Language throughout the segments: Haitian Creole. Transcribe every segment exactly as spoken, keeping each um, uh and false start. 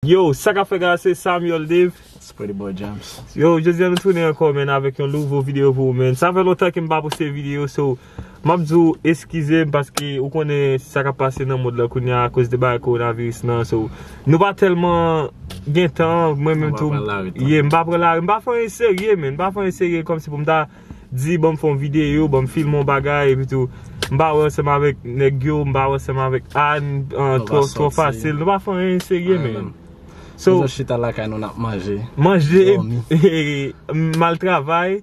Yo, sa k ap fèt, guys? Se Samuel Dave. It's Pretty Boy James. Yo, jodi a nou tounen ankò, man, avèk yon nouvo videyo pou ou, man. Sa fè lontan ke m pa poste videyo, so, m ap di w eskize m, paske ou konnen sa k ap pase nan mond lan kounye a akoz de bagay kowonaviris lan, so, nou pa tèlman gen tan, mwen menm tou, yeah, m pa pran lari, m pa fè anyen serye, man, m pa fè anyen serye kòmsi pou m ta di, ban m fè yon videyo, ban m filme yon bagay, epi tou, m pa wè ansanm avèk nèg yo, m pa wè ansanm avèk Ann, an, twò, twò fasil. Nou pa fè anyen serye, man. So, nou chita lakay nou, n ap manje, manje, dòmi, m al travay,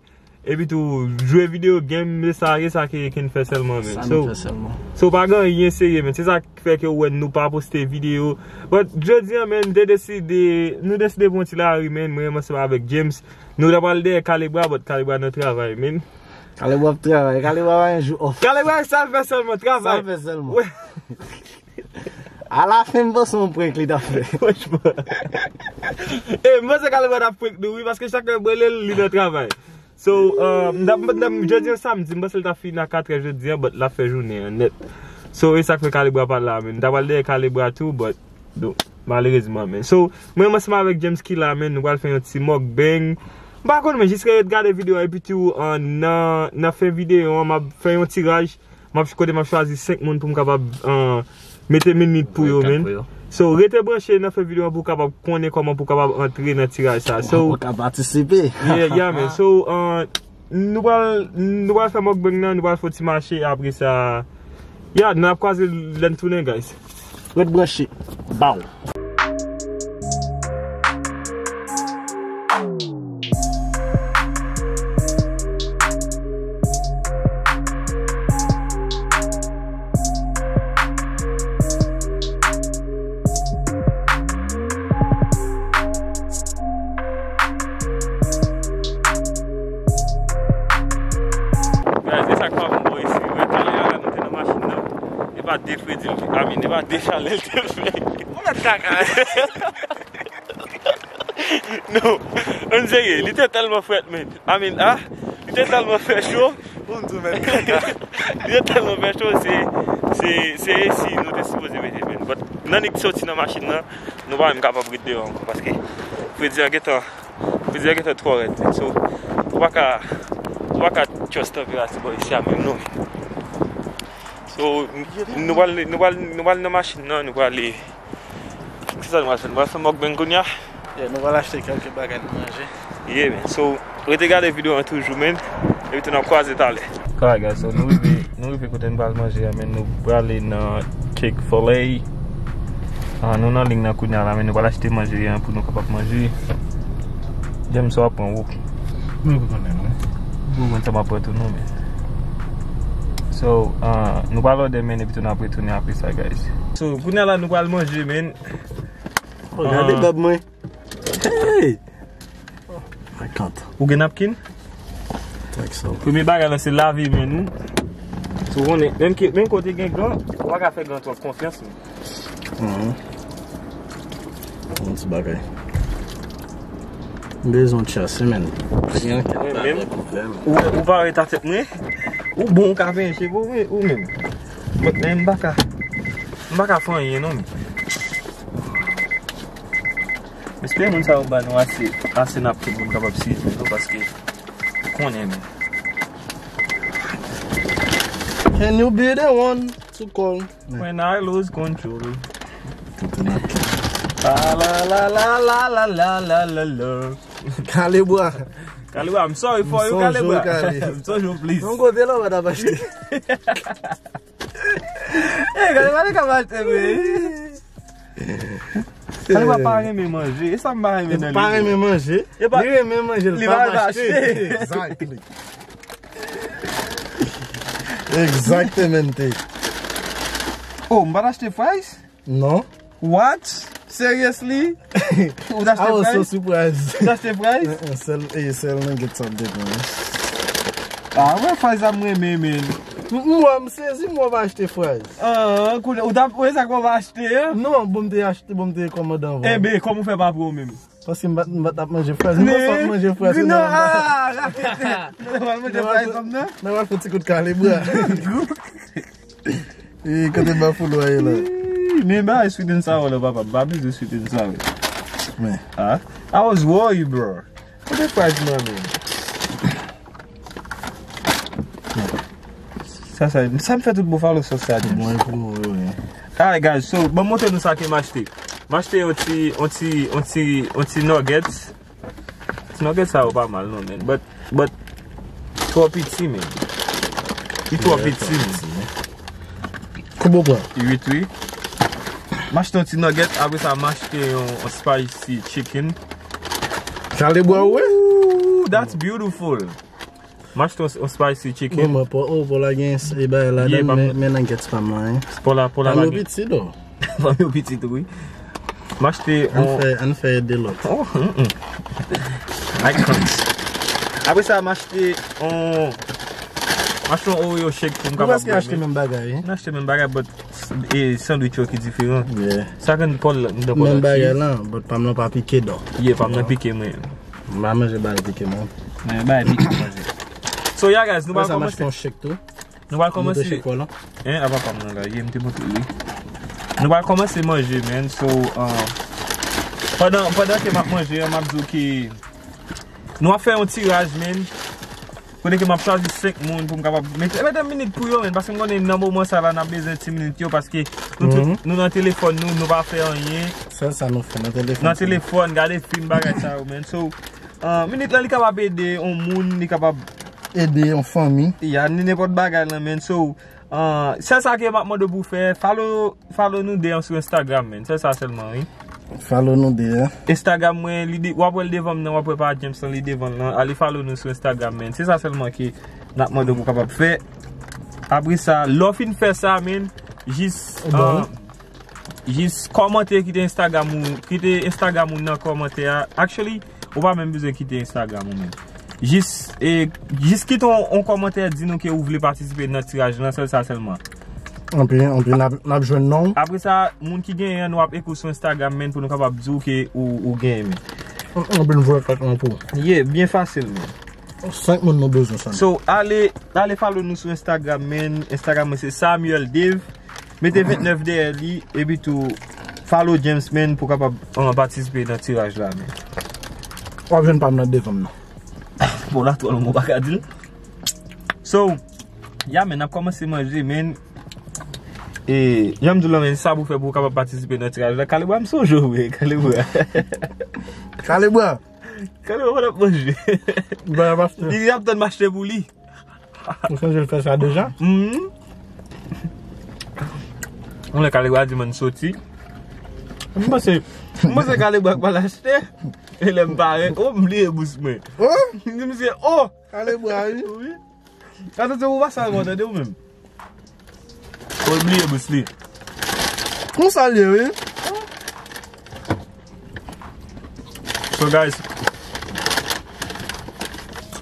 epi tou, jwe video game, e sa, e sa ke, ke n fè sèlman, man. Sa nou fè sèlman. So, pa gen anyen serye, man. Se sa k fè ke ou wè nou pa poste videyo. But, jodi a, man, m te deside, nou deside pran yon ti lari, man. Mwen, ansanm avèk James, nou ta pral dèyè Kalebra, but Kalebra nan travay, man. Kalebra ap travay. Kalebra pa gen jou off. Kalebra sa l fè sèlman, travay. Sa l fè sèlman. Alafen, m panse yon prank li t ap fè. Franchman. E, m panse Kalebra t ap prank nou, wi, paske chak lè m rele l, li nan travay. So, uh, m t ap, m t ap, jodi a samdi, m panse l t ap fini a katrè jodi a, but l ap fè jounen an nèt. So, e sa k fè Kalebra pa la, man. M ta pral dèyè Kalebra tou, but, donk, malerezman, man. So, mwen, ansanm avèk James ki la, man, nou pral fè yon ti mukbang. M pa konn, man, jis ret gade videyo a, epi tou, uh, nan, nan fen videyo an, m ap fè yon tiraj. M ap, kote m ap chwazi senk moun pou m kapab, uh, mete minit pou yo, man. So, rete branche nan fen videyo an pou w kapab konnen kòman pou w kapab antre nan tiraj sa. So, ou ka patisipe. Yeah, yeah, man. So, uh, nou pral, nou pral fè mukbang nan, nou pral fè yon ti mache, apre sa, yeah, n ap kwaze lè n tounen, guys. Ret branche. Bow. Guys, e sa k pa bon bò isi. Wè, talè a la, nou te nan machin nan. E pa de fredi, I mean, e pa de chalè l te fè. Ou mèt kaka. Non, ann serye, li te tèlman frèt, man. I mean, ah, li te tèlman fè cho. Pou m di w mèt kaka. Li te tèlman fè cho, se, se, se esi nou te sipoze mete, man. But, nan nèg soti nan machin nan, nou pa menm kapab ret deyò ankò, paske fredi a gentan, fredi a gentan twò rèd, man. So, ou pa ka, ou pa ka trust tanperati bò isi a menm, non. So, nou pral, nou pral, nou pral nan machin nan, nou pral, se sa nou pral fè, nou pral fè mukbang kounye a. Yeah, nou pral achte kèlke bagay nou manje. Yeah, man. So, rete gade videyo an toujou, man. Epi tou n ap kwaze talè. Alright, guys, so nou rive, nou rive kote n pral manje a, man. Nou prale nan Chick-fil-A. Ah, nou nan liy nan kounye a la, man. Nou pral achte manje a pou nou kapab manje. James, sa w ap pran, wo. Mwen rekonnen, non. Mwen konn sa m ap pran tou, non, men. So, ah, nou pral òdè, man, epi tou n ap retounen apre sa, guys. So, kounye a la, nou pral manje, man. Oh, gade bab mwen. Hey! I can't. Ou gen napkin? Think so. Premye bagay la, se lave men nou. So, ou konnen, menm ke, menm kote gen gan, ou pa ka fè gan twòp konfyans, men. Mhm. Yon ti bagay. M bezwen chase, man. Rien ke pa menm. Ou, ou pa wè ta tèt mwen? Ou bon, ou ka penyen cheve ou, ou menm. But, men, m pa ka, m pa ka fè anyen, non, men. M espere moun sa yo ba nou ase, ase napkin pou n kapab siye men nou, paske konnen men. Can you be the one to call? When I lose control. Tout napkin. La, la, la. Kalebwa. Kalebwa, I'm sorry for you, Kalebwa. M sonje w, please. Yon kote la, w pa t ap achte. Ey, Kalebwa, li ka achte, men. Kalebwa pa renmen manje. E sa m pa renmen nan li. Pa renmen manje. Li renmen manje, li pa achte. Exactly. Exactamente. Oh, m pa t achte fries? Non. What? Seriously? Ou t achte fries? I was so surprised. Ou t achte fries? Eh, eh, sèl, eh, sèl nugget sa m te pran. Ah, wè fries la m renmen, men. M, m wè, m sezi, m wè w pa achte fries. Ah, kounye, ou t ap, wè sa k w pa achte, hein? Non, bon, m te achte, bon, m te kòmande anvan. Enben, kòman w fè pa pran w menm? Paske m pa t, m pa t ap manje fries. M panse w ap manje fries. Non, ah, rakete. Ou pral manje fries kòm nan? Nan pral fè ti kout Kalebwa. E kote Buffalo a ye la? Ih, men bagay sweet and sour la, papa. M pa bezwen sweet and sour. Men. Ah, I was worried, bro. What the fuck, man? Sa, sa, sa m fè tout bon falo sòs sa, James. Mwen pou ou, wi. Alright, guys, so, ban m montre nou sa ke m achte. M achte yon ti, yon ti, yon ti, yon ti nuggets. Ti nuggets sa yo pa mal, non, man. But, but, twò piti, man. Li twò piti, man. Konbyen w pran? Uit, wi. M achte yon ti nugget, apre sa, m achte yon, yon spicy chicken. Kalibwa, wi. Ooh, that's beautiful. M achte yon, yon spicy chicken. Bon, mwen, pou, oh, pou la gen s-, e bagay ladan, men, men nuggets pa m lan, hein. Pou la, pou la pa gen. Fanmi yo piti, do. Fanmi yo piti tou, wi. M achte yon. Ann fè, ann fè ede lòt. Oh, mm, mm. Like crumbs. Apre sa, m achte yon, m achte yon Oreo shake pou m kapab bwè. Nou prèske achte menm bagay, wi. Nou achte menm bagay, but e sandwich yo ki diferan. Yeah. Sa gen pòl, gen pòl. Menm bagay lan, but pa m lan pa pike, do. Yeah, pa m lan pike, mwen. M pa manje bagay pike, mwen. Men bagay pike manje. So, yeah, guys, nou pral kòmanse. Apre sa, m achte yon shake tou. Nou pral kòmanse. Montre shake lan. Hein, apa pa m nan la, ye, m te montre li. Nou pral kòmanse manje, man. So, uh, pandan, pandan ke m ap manje an, m ap di w ke nou ap fè yon tiraj, man. Kote ke m ap chwazi senk moun pou m kapab mete, mete minit pou yo, man, paske m konnen nan moman sa la, n ap bezwen ti minit yo, paske nou tout, nou nan telefòn nou, nou pa fè anyen. Sèl sa nou fè nan telefòn. Nan telefòn, gade fim, bagay sa yo, man. So, uh, minit lan, li kapab ede yon moun, li kapab ede yon fanmi. Ya, ni nenpòt bagay lan, man. So, uh, sèl sa ke m ap mande w pou w fè, follow, follow nou de an sou Instagram, man. Sèl sa sèlman, wi. Follow nou de an. Instagram mwen, li de, w ap wè l devan m nan, w ap wè pa James lan, li devan l lan. Ale follow nou sou Instagram, man. Se sa sèlman ke n ap mande w pou w kapab fè. Apre sa, lè w fin fè sa, man, jis, uh, jis kòmante, kite Instagram ou, kite Instagram ou nan kòmantè a. Actually, ou pa menm bezwen kite Instagram ou menm. Jis, e, jis kite yon, yon kòmantè, di nou ke ou vle patisipe nan tiraj lan, sèl sa sèlman. Anpi, anpi, n ap, n ap jwenn non w. Apre sa, moun ki genyen an, nou ap ekri w sou Instagram, man, pou nou kapab di w ke ou, ou genyen, man. Anpi, n voye kat lan pou ou. Yeah, byen fasil, man. Senk moun nou bezwen sèlman. So, ale, ale follow nou sou Instagram, man. Instagram mwen se Samuel Dave. Mete vennèf dèyè li, epi tou follow James, man, pou kapab, uh, patisipe nan tiraj la, man. W ap jwenn pa m nan devan m nan. Bon, la twò long, mwen pa ka di l. So, ya, man, n ap kòmanse manje, man. E, jan m di w lan, man, sa pou fè pou w kapab patisipe nan tiraj la. Kalibwa, m sonje w, wi, Kalibwa. Kalibwa. Kalibwa, w ap manje. Li ap tann m achte pou li. Ou sonje l fè sa deja? Mhm. Yon lè Kalibwa di m ann soti. M panse, m panse Kalibwa k pral achte. E lè m parèt, oh, m bliye bous mwen. Oh? M di misye, oh! Kalibwa, wi. Wi. Atansyon pou w pa sal mwen, tande ou menm. Oh, m bliye bous li. Konsa l ye, wi. So, guys,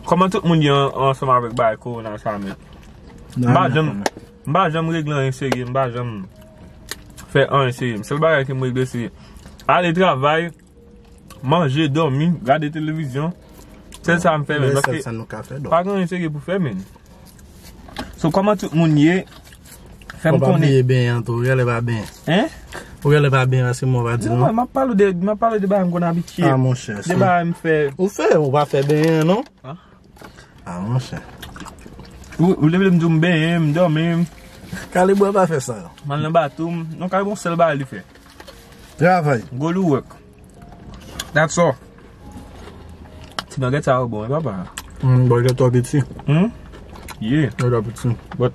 kòman tout moun ye an-, ansanm avèk bagay kowona sa, men? M pa janm, m pa janm regle anyen serye, m pa janm fè anyen serye. Sèl bagay ke m regle, se ale travay, manje, dòmi, gade televizyon. Sèl sa m fè, men, paske pa gen anyen serye pou fè, men. So, kòman tout moun ye? Fè m konnen. Ou pa bliye benyen an tou, ou genlè pa benyen. Hein? Ou genlè pa benyen, paske mwen pa di non. Non, m ap pale de, m ap pale de bagay m konn abitye. Ah, monchè, de bagay m fè. Ou fè, ou pa fè benyen an, non? Ah. Ah, monchè. Ou, ou leve m di w m benyen, m dòmi. Kalibwa pa fè sa. M al nan bato m. Non, Kalibwa, yon sèl bagay li fè. Travay. Go to work. That's all. Ti nugget sa yo bon, wi, papa. Mm, but yo twò piti. Hmm? Yeah. Yo twò piti. But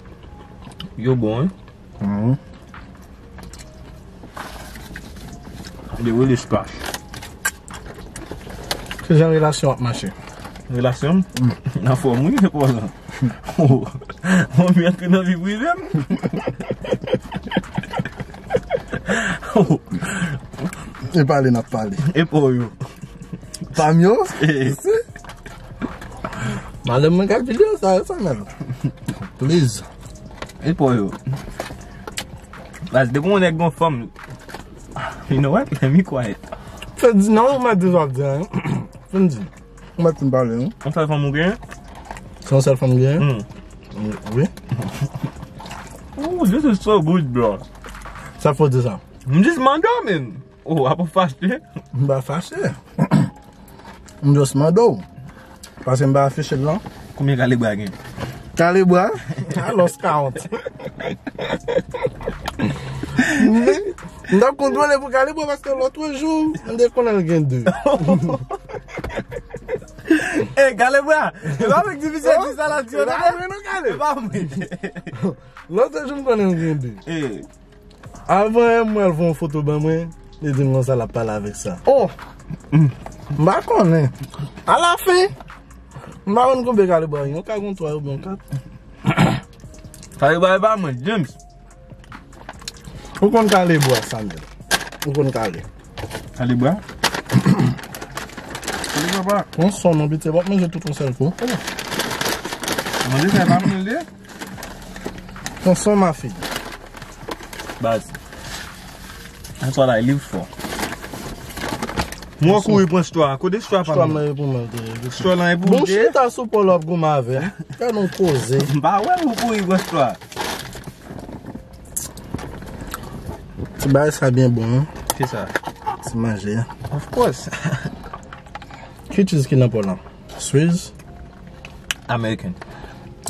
yo bon, wi. Mhm. They really splash. Ki jan relasyon ap mache? Relasyon m? Mm. Nan fòm, wi, men pòz lan. Oh. Manmi antre nan vi prive m. Oh. E pale n ap pale. E pa w yo. Pa m yo? Eh. Si. Madanm mwen gad videyo sa, sa menm. Please. E pa w yo. Baz, depi yon nèg gon fanm, you know what? Let me quiet. Fè di non, ou mèt di sa w ap di a, hein? Fè m di. Ou mèt fin pale, non? Yon sèl fanm ou genyen? Se yon sèl fanm m genyen? Hmm. Wi. Ooh, this is so good, bro. Sa fò di sa. M jis mande w, men. Oh, apa fache? M pa fache. M just mande w. Paske m pa afiche l non. Konbyen Kalebwa gen? Kalebwa? I lost count. M t ap kontwole pou Kalebwa paske lòt jou, m te konnen l gen de. Ey, Kalebwa! E pa mwen ki di misye di sa la, ti yo, non? E pa mwen. Lòt jou, m konnen l gen de. Ey. Avan yè m wè l fè yon foto ban mwen, li di m konsa l ap pale avèk sa. Oh! M pa konnen. Alafen, m pa konn konbyen Kalebwa gen, yon ka gon twa oubyen yon kat. Kalebwa e pa mwen, James. Ou konn Kalebwa, Samuel. Ou konn kale. Kalebwa? Kalebwa pa. Pran son non, piti, w ap manje tout yon sèl kou. Manje sa e pa mwen l ye? Pran son, ma fille. Baz. That's what I live for. Mwen kouri pran stwa. Kote stwa pa mwen? Stwa lan e pou mwen. Stwa lan e pou mwen. Bon, chita sou pòl w ap goumen avè. Fè nou koze. M pa wè ou kouri pran stwa. Ti bagay sa byen bon, hein? Ki sa? Ti manje. Of course. Ki cheese ki nan pòl lan? Swiss? American.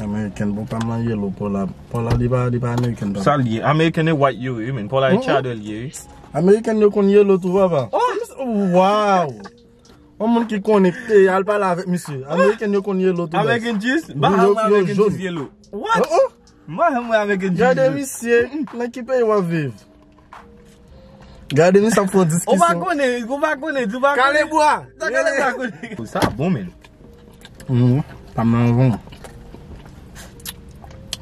American, bon, pa m nan yellow, pòl la, pòl la, li pa, li pa American, pa. Sa l ye? American e white yo ye, men. Pòl la e cheddar l ye, wi. American yo konn yellow tou, papa. Oh! Wow! Yon moun ki konnen, eh, al pale avèk misye. American yo konn yellow tou, baz. American cheese? Ba, yo, yo American cheese yellow. What? Oh, oh. Mwen, mwen American cheese. Gade misye, nan ki peyi w ap viv? Gade misye ap fè yon diskisyon. Ou pa konnen, ou pa konnen, ou pa konnen. Kalebwa! Sa Kalebwa konnen. Sa bon, men. Mhm. Pa m nan yon.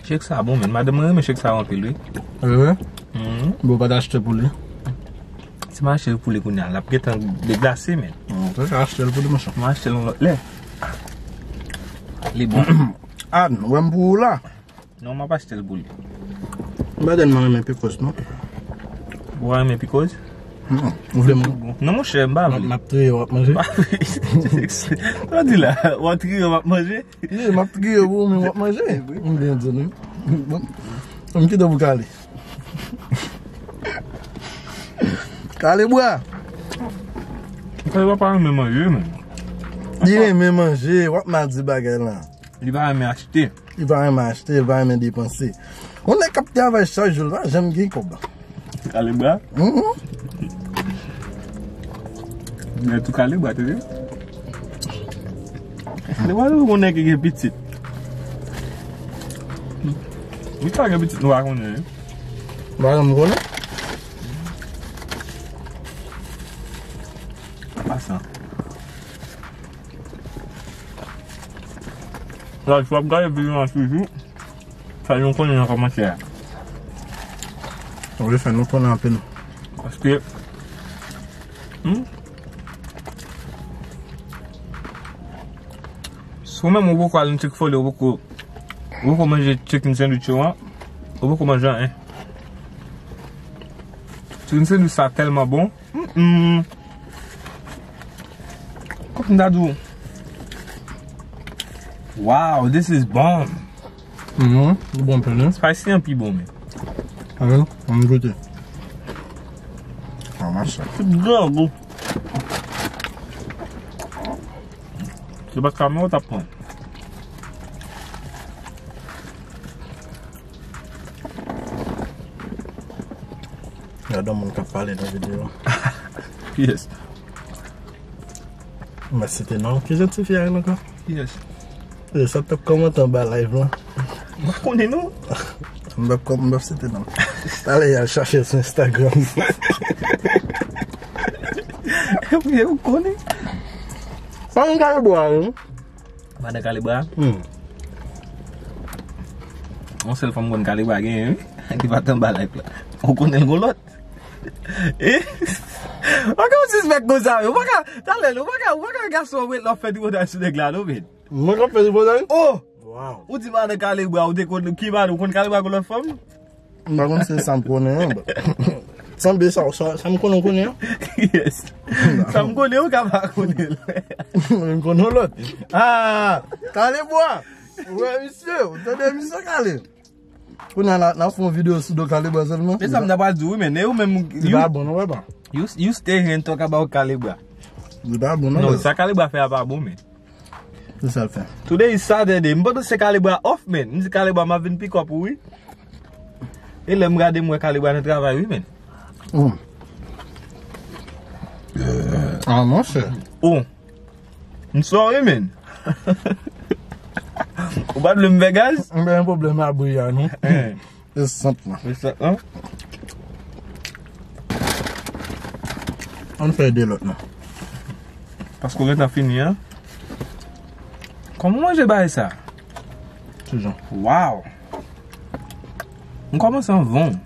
Chèk sa bon, men. Madanm mwen renmen chèk sa anpil, wi. Wi, wi. Mhm. Bon, ou pa t achte pou li? Si m achte l pou li kounye a, l ap gentan deglase, men. Mhm, ou te ka achte l pou li, monchè. M achte l yon lòt lè. Li bon. Ann, wè m pou ou la. Non, m ap achte l pou li. M pa tèlman renmen pikòs, non. Ou pa renmen pikòs? Non, ou vle m. Non, monchè, m pa vle. M ap touye w ap manje. Sa w di la? W ap touye w ap manje? Wi, m ap touye w, men w ap manje. M byen di nou. Bon. M kite pou kale. Kalebwa. Kalebwa pa renmen manje, men. Li renmen manje, w ap mal di bagay lan. Li pa renmen achte. Li pa renmen achte, li pa renmen depanse. Yon nèg k ap travay chak jou, li pa janm gen kòb. Kalebwa? Mhm. Men tou Kalebwa, tande? Kalebwa, ou konnen ki gen pitit. Ou pa gen pitit, nou pa konnen, wi. Ou pa janm konnen? An pasan. La, si w ap gade videyo an toujou, fè nou konnen nan kòmantè a. Wi, fè nou konnen anpil. Paske, hmm? Si w menm ou poko al nan Chick-fil-A, ou poko, ou poko manje chicken sandwich yo an, ou poko manje anyen. Chicken sandwich sa tèlman bon. Mm-mm. Kòm m ta di w. Wow, this is bomb. Mhm, li bon anpil, wi. Spicy an pi bon, men. Alò, ann goute. Ah, macha. Tout grangou. Se pa kamyon w t ap pran. Gade yon moun k ap pale nan videyo. Yes. M pa site non. Ki jan ti fi a rele ankò? Yes. E sa t ap kòmante anba live lan. M pa konnen non. M p ap kòm, m p ap site non. Talè y al chache sou Instagram. Epi ou konnen. Pa yon Kalebwa, non. Madan Kalebwa? Hmm. Yon sèl fanm konn Kalebwa genyen, wi. Ki pa t anba live la. Ou konnen l gon lòt. Eh? Ou pa ka yon sispèk konsa, men. Ou pa ka, talè, ou pa ka, ou pa ka gason wè lè w ap fè tripotay sou nèg la, non, men. Mwen k ap fè tripotay? Oh! Wow. Ou di madan Kalebwa, ou te konn, ki madan, ou konn Kalebwa gon lòt fanm? M pa konn si se sa m konnen an. Sanble sa, sa, sa m konnen, w konnen an? Yes. Sa m konnen, ou ka pa konnen l. M konnen yon lòt. Ah, Kalebwa. Ou wè misye, ou tande misye Kale. Kounye a, n a, n a fè yon videyo sou do Kalebwa sèlman. E sa m ta pral di w, wi, men, e ou menm, li pa bon, non, papa. You, you stay here and talk about Kalebwa. Li pa bon non. Non, sa Kalebwa fè a pa bon, men. Ki sa l fè? Today is Saturday. M panse se Kalebwa off, men. M di Kalebwa m ap vin pick up ou, wi. E lè m gade m wè Kalebwa nan travay, wi, men. Mm. Ah, monchè. Oh. M sorry, men. Ou pa t vle m fè gaz? M gen yon pwoblèm abri a, non? Eh. E sant lan. E sant lan? Ann fè de lòt, non. Paske w gentan fini, an? Kòman w manje bagay sa? Ti jan. Wow! M kòmanse anvan w.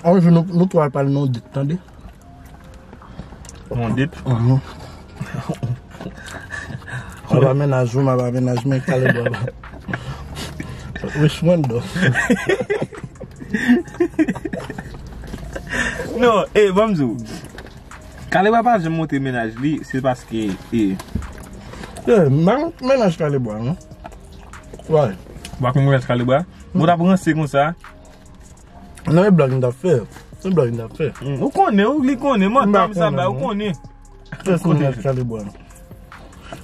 Yon jou nou, nou twa al pale nan yon det, tande? Yon det? Mhm. Mwen pa mennaj ou, mwen pa mennaj men Kalebwa. Which one though? Non, e, ban m di w. Kalebwa pa janm montre mennaj li, se paske, e. Yeah, m pa mennaj Kalebwa, non. Why? Ou pa konn mennaj Kalebwa? Ou t ap ranse konsa? Non, e blag m t ap fè. Se blag m t ap fè. Mm, ou konnen, ou li konnen, manti sa bay, ou konnen. Kiyès mennaj Kalebwa?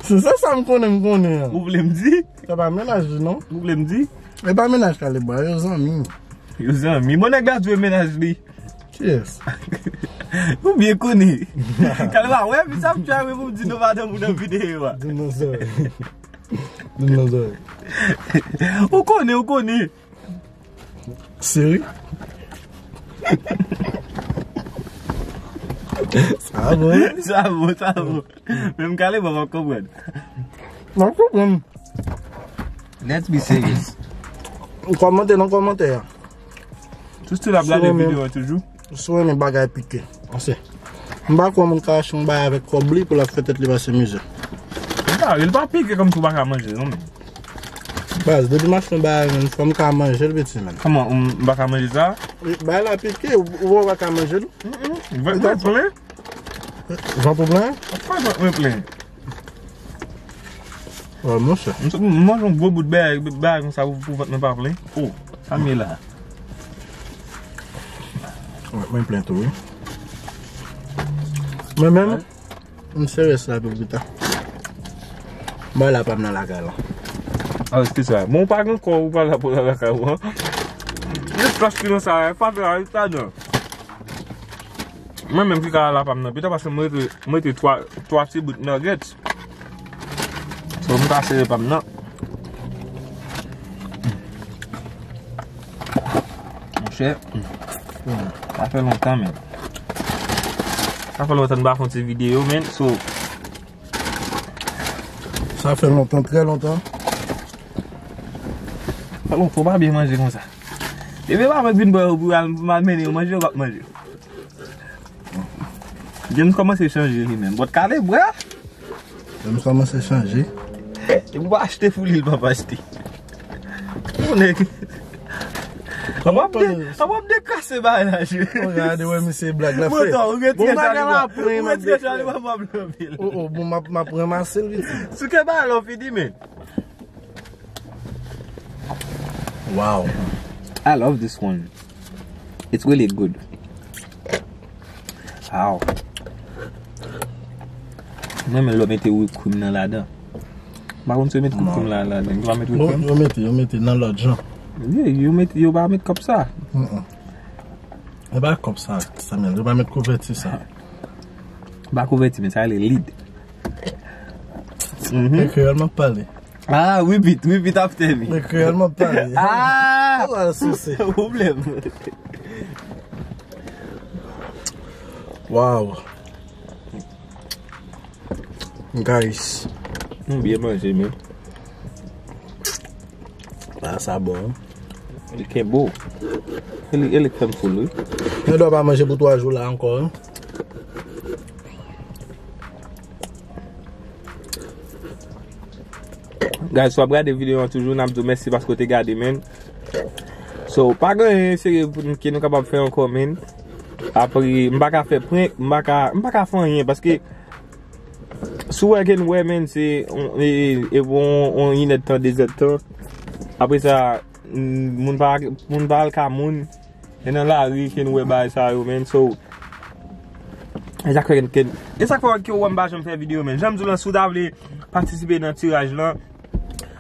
Se sa, sa m konnen, m konnen an. Ou vle m di? Sa pa mennaj li, non. Ou vle m di? E pa mennaj Kalebwa, yo zanmi. Yo zanmi. Bon, nèg la dwe mennaj li. Kiyès? Ou byen konnen. Kalebwa, wè, fi sa m try pou m di non madanm ou nan videyo a. Di non, sè. Di non, sè. Ou konnen, ou konnen. Seri? Sa bon, wi. Sa bon, sa bon. Menm Kalebwa pa konprann. M ap konprann. Let's be serious. Kòmante nan kòmantè a. Tou still ap gade videyo a toujou. Si w renmen bagay pike. Anse. M pa kwè moun ka achte yon bagay avèk kòb li pou l ap fè tèt li pase mizè. Li pa, li pa pike kòmsi w pa ka manje, non, men. Baz, depi m achte yon bagay, men, fò m ka manje l, piti, men. Kòman, m, m pa ka manje sa? Bagay la pike, ou, ou pa ka manje l? Mm, mm. Vant mwen plen. Vant ou plen? Of course, vant mwen plen. Oh, monchè. M, m manje yon gwo bout bagay, bagay konsa pou, pou vant mwen pa plen. Oh, sa m ye la. Vant mwen plen tou, wi. Mwen menm, m sere sa pou pita. Mwen la pa m nan lakay la. Ah, eskize sa. Bon, ou pa gen kò, ou pa la pou la lakay ou, an. Jis paske nan sa, e pa vre, e pa non. Mwen menm ki ka al apa m nan pita, paske m rete, m rete twa, twa ti bout nuggets. So, m ka sere pa m nan. Monchè, sa fè lontan, men. Sa fè lontan m pa fè yon ti videyo, men. So, sa fè lontan, trè lontan. Fè lontan w pa byen manje konsa. Depi w pa mèt vin bò yo pou al, pou m al mennen yo manje, yo p ap manje. James kòmanse chanje li menm. Bòt kale bra. James kòmanse chanje. Depi w pa achte pou li, l p ap achte. Ou nèg. Sa w ap de, sa w ap de kase bagay la, je. Ou gade, wè, misye blag la fè. Bon, bagay la pran, ou ret trè chale, m ap anpil. Oh, oh, bon, m ap, m ap ranmase l vit. Sou ke bagay la w fini, men. Wow. I love this one. It's really good. Wow. Mwen menm lè w mete whip cream nan ladan. M pa konn si yo met whip cream la ladan. Yo pa met whip cream? Yo mete, yo mete nan lòt jan. Wi, yo mete, yo pa met kòm sa. Mm-mm. E pa kòm sa, Samuel. Yo pa met kouvèti sa. Pa kouvèti, men sa rele lid. Mhm. E kreyòl m ap pale. Ah, repeat, repeat after me. Men kreyòl m ap pale. Ah! Ou al souse. Pwoblèm. Wow. Guys. Nou byen manje, men. Ah, sa bon. Li kenbe w. E li, e li fè m full, wi. Gen dwa pa manje pou twa jou la ankò, wi. Guys, si w ap gade videyo an toujou, n ap di w mèsi paske w te gade, men. So, pa gen anyen serye pou n, ke nou kapab fè ankò, men. Apre, m pa ka fè prank, m pa ka, m pa ka fè anyen, paske si w wè ke n wè, men, se, e, e, e, bon, yon inèdtan, dezèdtan. Apre sa, moun pa, moun pa al ka moun. E nan lari ke n wè bagay sa yo, men. So, e sa k fè ke, e sa k fè ke w wè m pa janm fè videyo, men. Jan m di w lan, si w ta vle patisipe nan tiraj lan,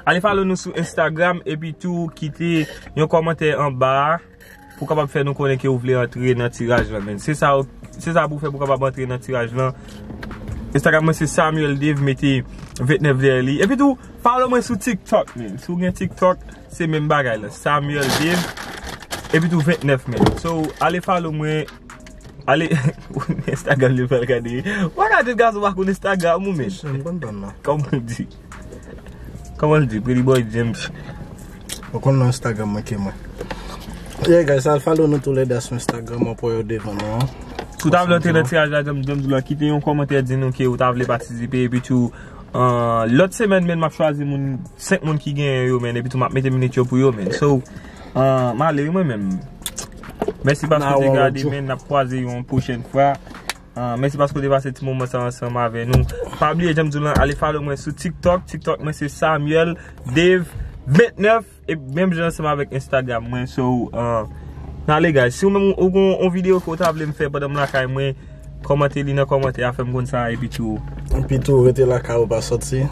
ale follow nou sou Instagram, epi tou kite yon kòmantè anba a pou w kapab fè nou konnen ke w vle antre nan tiraj lan, men. Se sa, se sa pou w fè pou w kapab antre nan tiraj lan. Instagram mwen se Samuel Dave, mete vennèf dèyè li. Epi tou, follow mwen sou TikTok, men. Si w gen TikTok, se menm bagay la. Samuel Dave, epi tou vennèf, men. So, ale follow mwen. Ale, Instagram li pral gade. Ou pa ka di gason pa konn Instagram ou, men. Kòman l di? Kòman l di? Pretty Boy James. Ou konn nan Instagram mwen ke mwen. Yeah, guys, al follow nou toulède sou Instagram, mwen pou yo devan nou an. Si w ta vle antre nan tiraj la, jan m, jan m di w lan, kite yon kòmantè, di nou ke ou ta vle patisipe, epi tou, uh, lòt semèn, men, m ap chwazi moun, senk moun ki genyen yo, men, epi tou, m ap mete minit yo pou yo, men. So, uh, m ale, wi, mwen menm. Mèsi paske w te gade, men, n ap kwaze yon pwochèn fwa. Ah, mèsi paske w te pase ti moman sa ansanm avè nou. Pa bliye, jan m di w lan, ale follow mwen sou TikTok. TikTok mwen se Samuel Dave vennèf. E menm jan ansanm avèk Instagram mwen. So, ah, n ale, guys. Si w menm ou gon yon videyo ke w ta vle m fè pandan m lakay mwen, kòmante li nan kòmantè a, fè m konn sa, epi tou. Epi tou, rete lakay ou, pa sòti.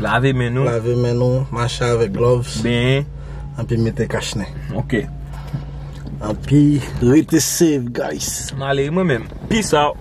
Lave men nou. Lave men nou, mache avèk gloves. Benyen. Epi mete kachnen. Ok. Epi rete safe, guys. M ale mwen menm. Peace out.